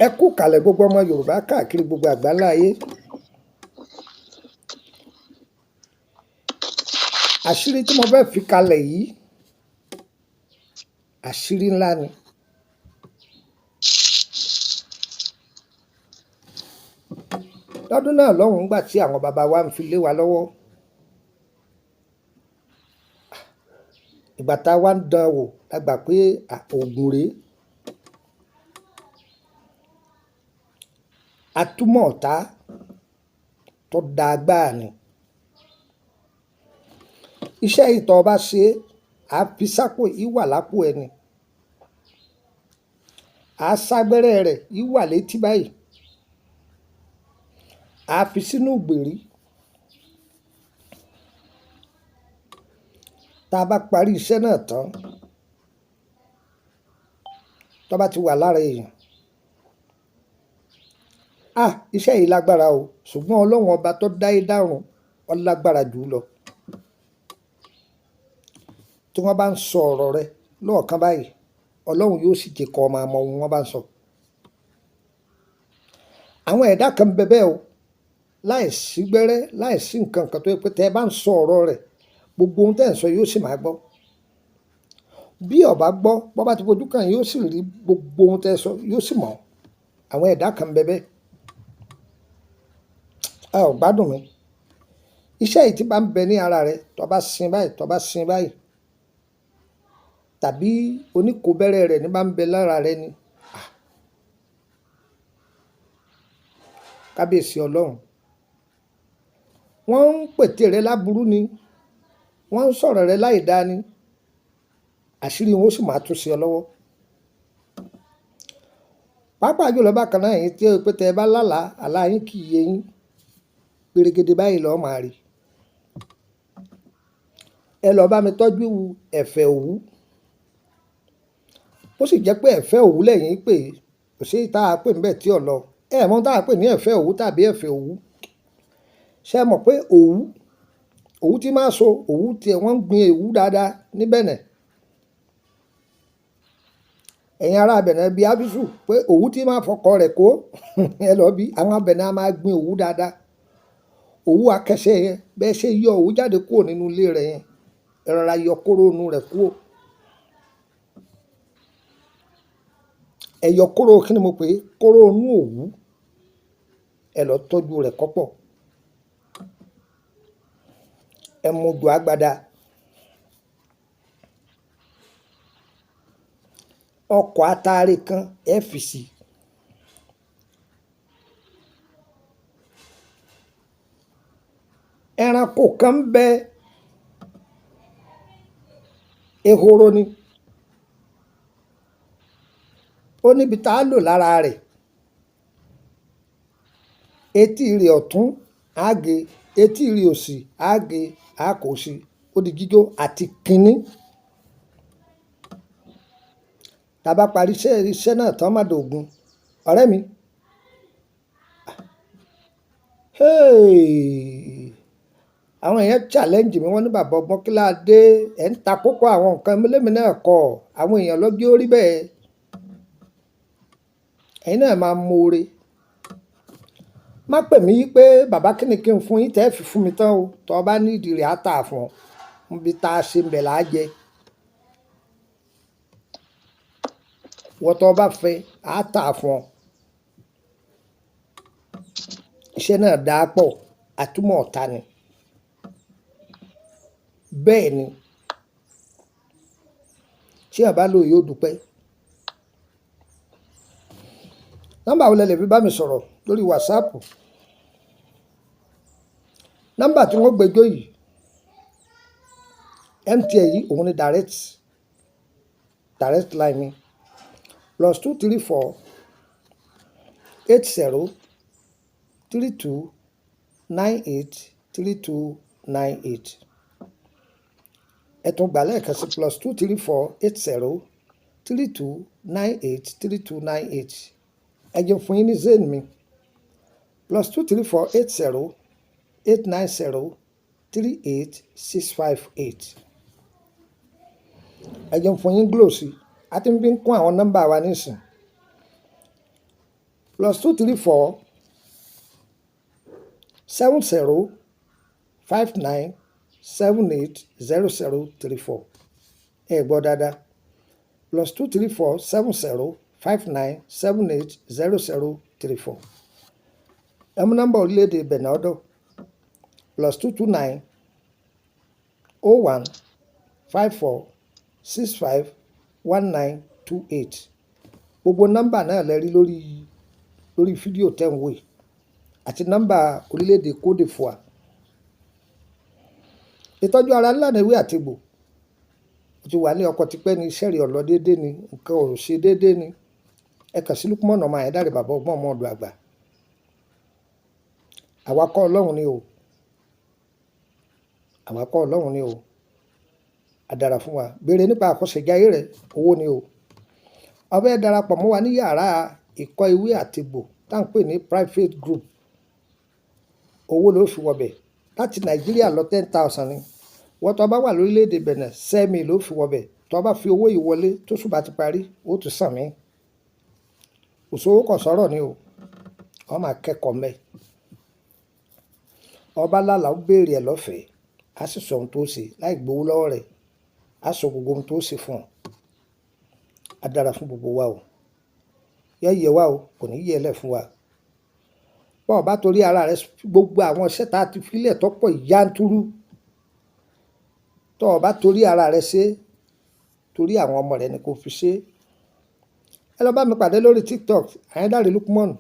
Ẹ kú ìkàlẹ̀ gbogbo ọmọ Yorùbá káàkiri gbogbo àgbáńlá ayé. Àṣírí tí mo fẹ́ fi kalẹ̀ yìí, àṣírí ńlá ni. Lọ́dún náà lọ́hùn-ún ńgbà tí àwọn bàbá wa ń fi lé wa lọ́wọ́, ìgbà tá a wá ń dán wò la gbà pé oògùn rèé. Atúmọ̀ ọ̀tá tó dáa gbáà ni. Iṣẹ́ yìí tó o bá ṣe é, àá fi sápò, í wà lápò ẹni. Àá ságbẹ́rẹ́ rẹ̀, í wà létí báyìí. Àá fi sínú ìgbèrí. Tá a bá parí iṣẹ́ náà tán, tó bá ti wà lára èèyàn, iṣẹ́ yìí lágbára o, ṣùgbọ́n Ọlọ́run ọba tó dáyé dárun, ó lágbára jù ú lọ. Tí wọ́n bá ń sọ ọ̀rọ̀ rẹ lọ́ọ̀kan báyìí, Ọlọ́run yóò sì jẹ́ kó máa mọ ohun wọ́n bá ń sọ. Àwọn ẹ̀dá kan ń bẹ bẹ́ẹ̀ o, láìsí gbẹ́rẹ́, láìsí nǹkan kan tó jẹ́ pé tẹ́ ẹ bá ń sọ ọ̀rọ̀ rẹ̀, gbogbo ohun tẹ́ ẹ̀ ń sọ yóò sì máa gbọ́. Bí ó bá gbọ́, bó bá ti fojú kàn yín, yóò sì rí gbogbo ohun tẹ́ ẹ sọ, yóò sì mọ̀. Àwọn ẹ̀dá kan ń bẹ bẹ́ẹ̀. Ẹ ò gbádùn mi. Iṣẹ́ yìí tí bá ń bẹ ní ara rẹ, tó bá sin báyìí, tó bá sin báyìí, tàbí oníkóbẹ̀rẹ̀ rẹ̀ ní bá ń bẹ lára rẹ ni. Kábíyèsí Ọlọ́run. Wọ́n ń pète rẹ láburú ni. Wọ́n ń sọ̀rọ̀ rẹ láìda ni. Àṣírí wọn ó sì máa tú sí ọ lọ́wọ́. Pàápàá jùlọ bákan náà, ẹ̀yin tí ó pé tẹ ẹ bá lálàá, àlá yín kì í yé yín. Péregede báyìí lọ́ máa rí. Ẹ lọ bá mi tọ́jú ẹ̀fẹ̀ òwú. Ó sì jẹ́ pé ẹ̀fẹ̀ òwú lẹ́yìn pé kò sí tá a pè níbẹ̀ tí ò lọ. Ẹ mọ̀ ohun tá a pè ní ẹ̀fẹ̀ òwú tàbí ẹ̀fẹ̀ òwú. Ṣé ẹ mọ̀ pé òwú, òwú tí máa so, òwú tí wọ́n ń gbin òwú dáadáa ní Bẹ̀nẹ̀. Ẹ̀yin ará Bẹ̀nẹ̀ bí Ábísù pé òwú tí máa fọkọ rẹ̀ kó. Ẹ lọ bí àwọn Bẹ̀nẹ̀ a máa gbin òwú dáadáa. Òwú akẹsẹ̀ yẹn, bẹ́ẹ̀ ṣe yọ òwú jáde kúrò nínú ilé rẹ̀ yẹn, ẹ rọra yọ kóró inú rẹ̀ kúrò. Ẹ yọ kóró, kí ni mo pè é? Kóró inú òwú. Ẹ lọ tọ́jú rẹ̀ kọ́pọ̀. Ẹ mú ju agbada. Ọkọ̀ atare kan ẹ fi sí. Ẹranko kan ń bẹ, ehoro ni. Ó níbi tá a lò lára rẹ̀. Etí rẹ̀ ọ̀tún á gé, etí rẹ̀ òsì á gé, á kó sí. Ó di jíjó àti kínní. Tá a bá parí iṣẹ́ náà tán má dògún. Ọ̀rẹ́ mi. Hey! Àwọn èèyàn challenge mi, wọ́n ní bàbá ọgbọ́n kí lá dé, ẹ̀ ń ta kókó àwọn nǹkan lémi náà kọ̀, àwọn èèyàn lọ jẹ́ ó rí bẹ́ẹ̀. Ẹ̀yin náà máa mọ oore. Má pè mí pé bàbá kí ni kí n fún yín tẹ́ ẹ fi fún mi tán o. Tó bá ní ìdí rẹ̀ á tà fún ọ. Níbi tá a ṣe ń bẹ̀ là á jẹ. Wọ́n tó bá fẹ́ á tà fún ọ. Iṣẹ́ náà dáa pọ̀, àtúmọ̀ ọ̀tá ni. Bẹ́ẹ̀ ni. Tí èèyàn bá lò yóò dúpẹ́. Nọ́mbà wo lẹ lè fi bá mi sọ̀rọ̀ lórí WhatsApp? Nọ́mbà tí wọ́n gbé jó yìí, MTN yìí, òun ni direct line mi. +234 80 32 98 32 98. Ẹ tún gbà lẹ́ẹ̀kan sí +234 80 32 98 32 98. Ẹ jẹ́ n fún yín ní Zain mi. +234 80 890 38 658. Ẹ jẹ́ n fún yín Glo sí. A ti ń fi kún àwọn nọ́mbà wa nísìn. +234 70 59 78 00 34. Ẹ gbọ́ dáadáa: +234 70 59 78 00 34. Ẹ mú nọ́mbà orílẹ̀-èdè Benin ọ̀dọ̀: +229 01 54 65 19 28. Gbogbo nọ́mbà náà lẹ rí lórí fídíò tẹ́ ń wò yìí àti nọ́mbà orílẹ̀-èdè Côte d'Ivoire. Ìtọ́jú ara ńlá ewé àtegbò. Ó ti wà ní ọkọ̀ tipẹ́ ní iṣẹ́ rẹ̀ ọ̀lọ́ déédéé ni, nǹkan ò ṣe déédéé ni. Ẹ kàn sí Lukman ọmọ Àyándárè, bàbá ọgbọ́n, ọmọ ọ̀dọ̀ àgbà. Àwa kọ́, Ọlọ́run ni o. Àwa kọ́, Ọlọ́run ni o. A dára fún wa. Béèrè nípa àkọsẹ̀jayé rẹ̀, owó ni o. Ó fẹ́ darapọ̀ mọ́ wa ní yàrá ìkọ́ ewé àtegbò tá ń pè ní private group. Owó ló fi wọbẹ̀. Láti Nàìjíríà lọ, 10,000 ni. Wọ́n tó bá wà lórílẹ̀ èdè Benin, sẹ́mi ló fi wọbẹ̀. Tó bá fi owó yìí wọlé, tóṣù bá ti parí, ó tún san mí. Kò sówó kò sọ̀rọ̀ ni o. Ó máa kẹ́kọ̀ọ́ mbẹ́. Ọba lálàá, ó béèrè ẹ̀ lọ́fẹ̀ẹ́. A sì sọ ohun tó ṣe láì gbowó lọ́wọ́ rẹ̀. A sọ gbogbo ohun tó ṣe fún ọ. A dára fún gbogbo wa o. Yọ yẹ wa o, kò ní yẹ lẹ̀ fún wa. Bó bá torí ara rẹ gbogbo àwọn iṣẹ́ tá a ti fi lẹ̀ tó pọ̀ yanturu. Tó o bá torí ara rẹ ṣe, torí àwọn ọmọ rẹ ni kò fi ṣe. Ẹ lọ bá mi pàdé lórí TikTok, Àyándárè Lukman,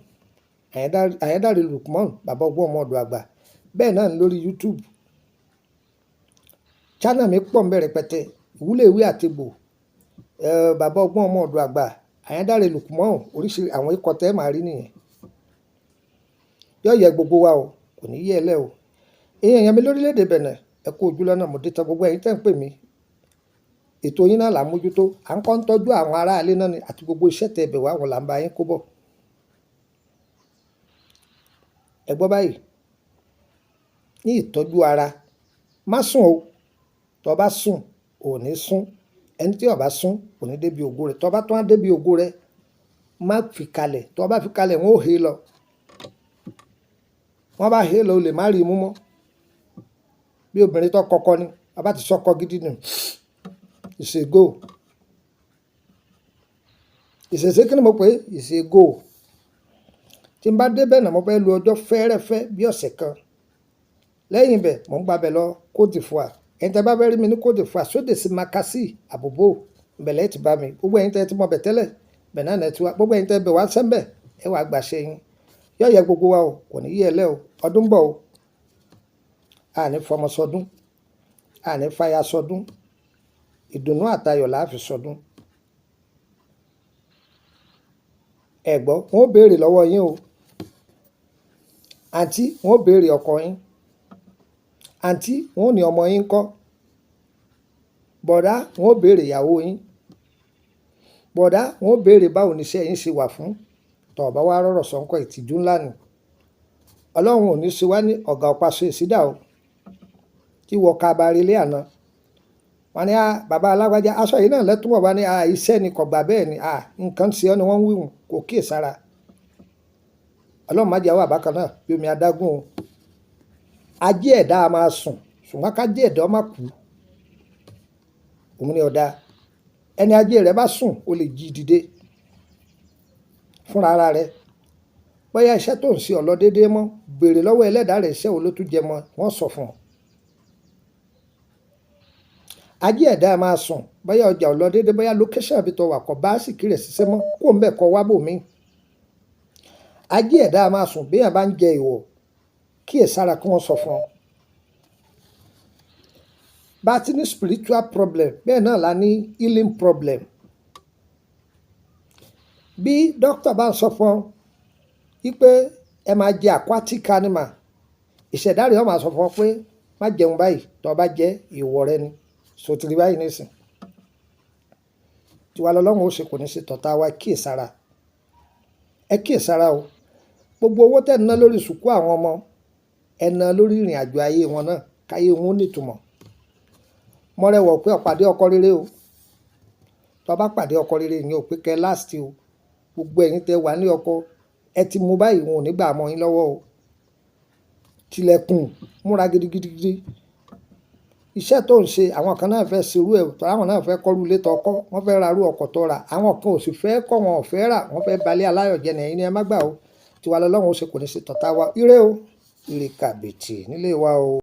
Àyándárè Lukman, bàbá ọgbọ́n, ọmọ ọ̀dọ̀ àgbà. Bẹ́ẹ̀ náà ni lórí YouTube. Channel mi pọ̀ nbẹ̀ rẹpẹtẹ. Ìwúlò ewé àtegbò, bàbá ọgbọ́n, ọmọ ọ̀dọ̀ àgbà, Àyándárè Lukman, oríṣi àwọn ikọ̀ tẹ́ máa rí nìyẹn. Yóò yẹ gbogbo wa o, kò ní yẹ ẹ lẹ́ o. Ẹ̀yin èèyàn mi lórílẹ̀ èdè Benin, ẹ kú ojú lọ́nà, mo dé tán. Gbogbo ẹ̀yin tẹ́ ń pè mí. Ètò yín náà là ń mójútó. À ń kọ́ ń tọ́jú àwọn ará ilé náà ni àti gbogbo iṣẹ́ tẹ bẹ̀ wá wọn là ń bá yín kó bọ̀. Ẹ gbọ́ báyìí. Ní ìtọ́jú ara, má sùn o. Tó bá sùn, ò ní sùn. Ẹni tí ó bá sùn kò ní dé ibi ògo rẹ̀. Tó bá tún á dé ibi ògo rẹ̀, má fi kalẹ̀. Tó bá fi kalẹ̀, wọ́n ó he lọ. Wọ́n bá he lọ, o lè má rí i mú mọ́. Bí obìnrin tó kọ́kọ́ ni, a bá ti sọkọ gidi nù. It's a go. Ìṣẹ̀ṣe kí ni mo pè é? It's a go. Tí n bá dé bẹ́ẹ̀ náà, mo fẹ́ lo ọjọ́ fẹ́ẹ́rẹ́fẹ́ bí ọ̀sẹ̀ kan. Lẹ́yìn bẹ́ẹ̀, mò ń gba bẹ̀ lọ Côte d'Ivoire. Ẹ̀yin tí ẹ bá fẹ́ rí mi ní Côte d'Ivoire, sóde sí Makassi, Àbòbò, ìbẹ̀lẹ̀ ti bá mi. Gbogbo ẹ̀yin tí ẹ ti mọ̀ bẹ̀ tẹ́lẹ̀, bẹ̀ náà ẹ ti wá. Gbogbo ẹ̀yin tí ẹ bẹ̀ wá sẹ́ńbẹ̀, ẹ wá gbàṣẹ yín. Yóò yẹ gbogbo wa o, kò ní yẹ ẹ lẹ́ o. Ọdún ń bọ̀ o. A ní fọmọ sọdún, a ní fàyà sọdún. Ìdùnnú àtayọ̀ là á fi sọdún. Ẹ gbọ́, wọ́n ó béèrè lọ́wọ́ yín o. Àǹtí, wọ́n ó béèrè ọkọ yín. Àǹtí, wọ́n ó ní ọmọ yín ńkọ́. Bọ̀dá, wọ́n ó béèrè ìyàwó yín. Bọ̀dá, wọ́n ó béèrè báwo ni iṣẹ́ yín ṣe wà fún. Tó bá wá rọ̀rọ̀ sọ ńkọ́, ìtìjú ńlá ni. Ọlọ́run ò ní ṣe wá ní ọ̀gá ọ̀pá-aṣọ ìsídà o. Tí wọ kaba relé àná. Wọ́n ní, "à, bàbá alágbájá, aṣọ yìí náà lẹ́tùn wọ̀." Wá ní, "à, iṣẹ́ ni kò gbà bẹ́ẹ̀ ni. À, nǹkan ṣe ọ́ ni wọ́n ń wíhun, kò kíyèsára." Ọlọ́run má jẹ́ àwa bákan náà bí omi adágún o. Ajé ẹ̀dá a máa sùn, ṣùgbọ́n ká jẹ́ ẹ̀dá ó má kú. Òun ni ọ̀dà. Ẹni ajé rẹ̀ bá sùn, ó lè jí dìde fúnra ara rẹ̀. Bóyá iṣẹ́ tó ń ṣe ò lọ déédé mọ́, béèrè lọ́wọ́ ẹlẹ́dàá rẹ̀ iṣẹ́ wo ló tún jẹ mọ́, wọ́n sọ fún ọ. Ajé ẹ̀dá a máa sùn, bóyá ọjà ò lọ déédé, bóyá location ibi tó wà kò bá àsìkí rẹ̀ ṣiṣẹ́ mọ́, kó ń bẹ̀ kọ́ wá bò mí. Ajé ẹ̀dá a máa sùn bí èèyàn bá ń jẹ ìwọ̀, kíyèsára kí wọ́n sọ fún ọ. Bá ti ní spiritual problem, bẹ́ẹ̀ náà la ní healing problem. Bí doctor bá ń sọ fún ọ wípé ẹ máa jẹ aquatic animal, ìṣẹ̀dá rẹ̀ ó máa sọ fún ọ pé má jẹun báyìí, tó bá jẹ ìwọ rẹ ni. So ti rí báyìí nísìn. Tiwa lọ́lọ́run ó ṣe, kò ní ṣe tọ̀tá wa. Kíyèsára. Ẹ kíyèsára o. Gbogbo owó tẹ̀ ń ná lórí sùkú àwọn ọmọ, ẹ ná lórí ìrìnàjò ayé wọn náà, káyé wọn ó ní ìtumọ̀. Mọ́rẹ́wọ̀ pé ó pàdé ọkọ rere o. Tó bá pàdé ọkọ rere, ìyẹn ò pé kẹ́ last o. Gbogbo ẹ̀yin tẹ wà ní ọkọ, ẹ Ẹ ti mú báyìí, wọn ò ní gbà mọ́ yín lọ́wọ́ o. Tilẹ̀kùn, múra gidigidi. Iṣẹ́ tó ń ṣe, àwọn kan náà fẹ́ ṣerú ẹ̀, torí àwọn náà fẹ́ kọ́rú ilé tó kọ́, wọ́n fẹ́ ra irú ọkọ̀ tó rà. Àwọn kan ò sì fẹ́ kọ́, wọn ò fẹ́ rà, wọ́n fẹ́ balẹ̀ aláyọ̀ jẹ́ ní ẹ̀yin ni ẹ má gbà o. Tiwa lọ́lọ́run ó ṣe, kò ní ṣe tọ̀tá wa. Ire o, ire kàbìtì nílé wa o.